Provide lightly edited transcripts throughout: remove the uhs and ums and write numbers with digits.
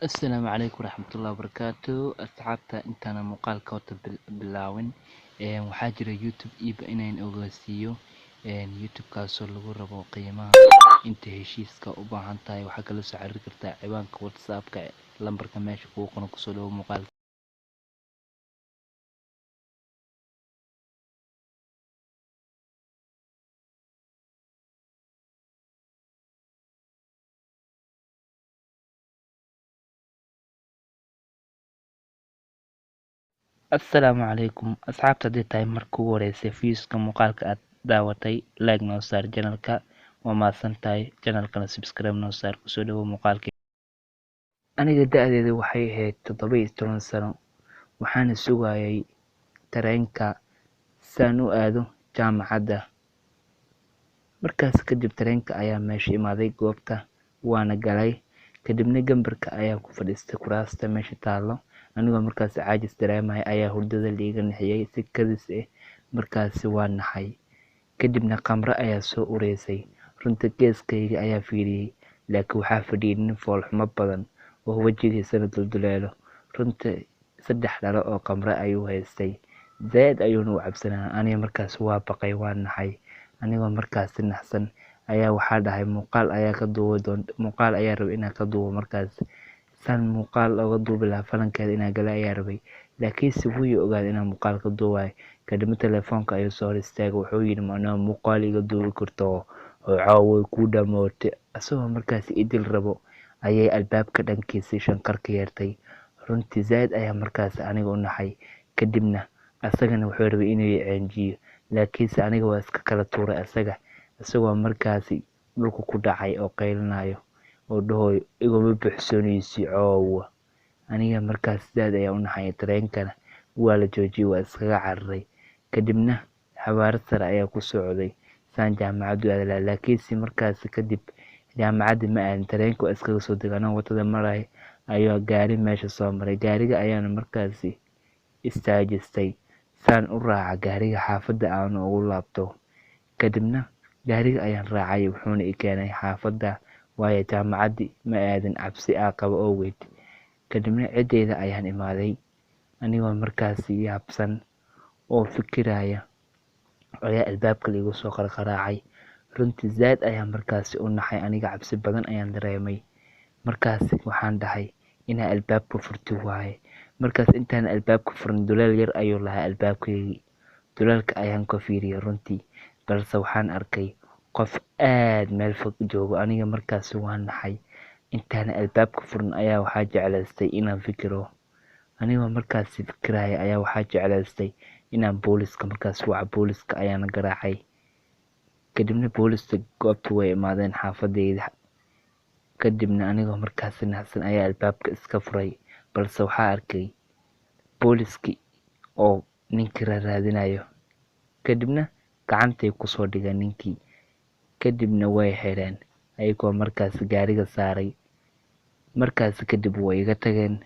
Asalaamu calaykum waraxmatullaahi wabarakaatu. Asxaabta, intaana muuqaalka horta bilaawin, waxaa jira YouTube iiba inayn ogeysiiyo YouTube kaasoo lagu rabo qiimaha inta heshiiska u baahan tahay. Waxaa kala soo xiriiri kartaa ciwaanka WhatsApp-ka, lambarka meesha kugu qoran. Kusoo dhawo muuqaalka. Asalaamu calaykum asxaabta, haddii tahay marka ugu horeysay viewska muuqaalka aad daawatay, like noo saar channelka, waa mahadsan tahay, channelkana subscribe noo saar. Kusoo dhawo muuqaalka. Aniga da'deedu waxay ahayd 17 sano, waxaana sugayay tareenka saan u aado jaamacadda. Markaas kadib tareenka ayaa meesha imaaday goobta, waana galay. Kadibna gambarka ayaa ku fadhiistay kuraasta meesha taallo. Anigoo markaas caajis dareemaya ayaa hurdada liiga nixiyay si kadis ah. Markaasi waa naxay. Kadibna khamro ayaa soo ureysay. Runta geeskayga ayaa fiiriyey, laakiin waxaa fadhiyay nin foolxumo badan oo wejigiisana dulduleelo. Runta 3 dhalo oo khamro ayuu haystay, zaaid ayuuna u cabsanaa. Aniga markaas waa baqay, waa naxay. Anigoo markaasi naxsan ayaa waxaa dhahay muuqaal ayaa ka duubi doon, muuqaal ayaa rabay inaan ka duubo. Markaas saan muuqaal oga duubi lahaa falankeeda inaan gala ayaa rabay, laakiinse wuu ii ogaaday inaan muuqaal ka duubayo. Kadibna telefoonka ayuu soo hor istaagay, wuxuu yidhi, "Macnaha muuqaal iga duubi karto oo caawa ku dhamaatay." Asagoo markaasi idil rabo ayay albaabka dhankiisii shanqar ka yeertay. Runtii zaaid ayaa markaasi aniga u naxay. Kadibna asagana wuxuu rabay inuu i ceenjiyo, laakiinse aniga waa iska kala tuuray asaga, isagoo markaasi dhulka ku dhacay oo qaylinayo oo dhahoyo, "Iguma buuxsanaysi caawa." Aniga markaas zaaid ayaa u naxay. Tareenkana waa la joojiyey, waa iskaga cararay. Kadibna xawaare sare ayaa ku socday saan jaamacaddu aadi lahaa, laakiinse markaasi kadib jaamacadda ma aadin, tareenka waa iskaga soo degay. Anoo wadada maraya ayaa gaari meesha soo maray, gaariga ayaana markaasi istaajistay saan u raaca gaariga xaafadda aan ugu laabto. Kadibna gaariga ayaan raacay, wuxuuna i keenay xaafadda, waayo jaamacaddii ma aadin cabsi aa qabo awgeed. Kadibna ciddeyda ayaan imaaday. Anigoo markaasi yaabsan oo fikiraya ayaa albaabka liigu soo qarqaraacay. Runtii zaaid ayaan markaasi u naxay, aniga cabsi badan ayaan dareemay. Markaasi waxaan dhahay inaa albaabka furti waaye. Markaas intaan albaabka furin, duleel yar ayuu lahaa albaabkaygii, duleelka ayaan ka fiiriyay runtii, balse waxaan arkay qof aad meel fog joogo. Aniga markaasi waa naxay. Intaan albaabka furin ayaa waxaa jeclaystay inaan fikiro. Anigoo markaasi fikiraya ayaa waxaa jeclaystay inaan booliska markaas waco. Booliska ayaana garaacay. Kadibna booliska goobta way imaadeen xaafadeyda. Kadibna anigoo markaasi naxsan ayaa albaabka iska furay, balse waxaa arkay booliskii oo ninkii raaraadinayo. Kadibna gacantay kusoo dhigeen ninkii, kadibna way xireen ayagoo markaasi gaariga saaray. Markaasi kadib way iga tageen.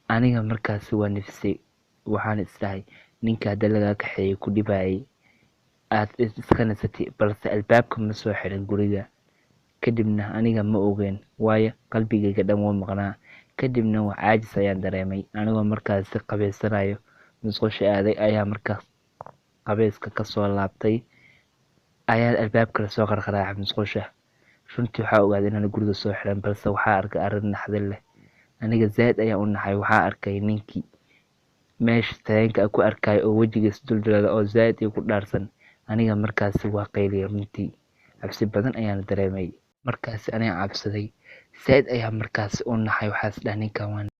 Aniga markaasi waa nifisay, waxaan isdahay ninka hadda lagaa kaxeeyay ku dhibayay aad iska nasatay, balse albaabka ma soo xirin guriga. Kadibna aniga ma ogeen, waayo qalbigayga dhan wuu maqnaa. Kadibna waa caajis ayaan dareemay. Anigoo markaasi qabeysanayo musqusha aaday ayaa markaas qabeyska kasoo laabtay ayaa albaabka lasoo qarqaraacay musqusha. Runtii waxaa ogaaday inaan guriga soo xiran, balse waxaa arkay arrin naxdin leh. Aniga zaaid ayaan u naxay. Waxaa arkay ninkii meesha tareenka ku arkay oo wejigiisa dulduleela oo zaaid igu dhaarsan. Aniga markaasi waa qayliyay, runtii cabsi badan ayaan dareemay. Markaasi aniga cabsaday, zaaid ayaa markaasi u naxay. Waxaas dhahay ninkan waa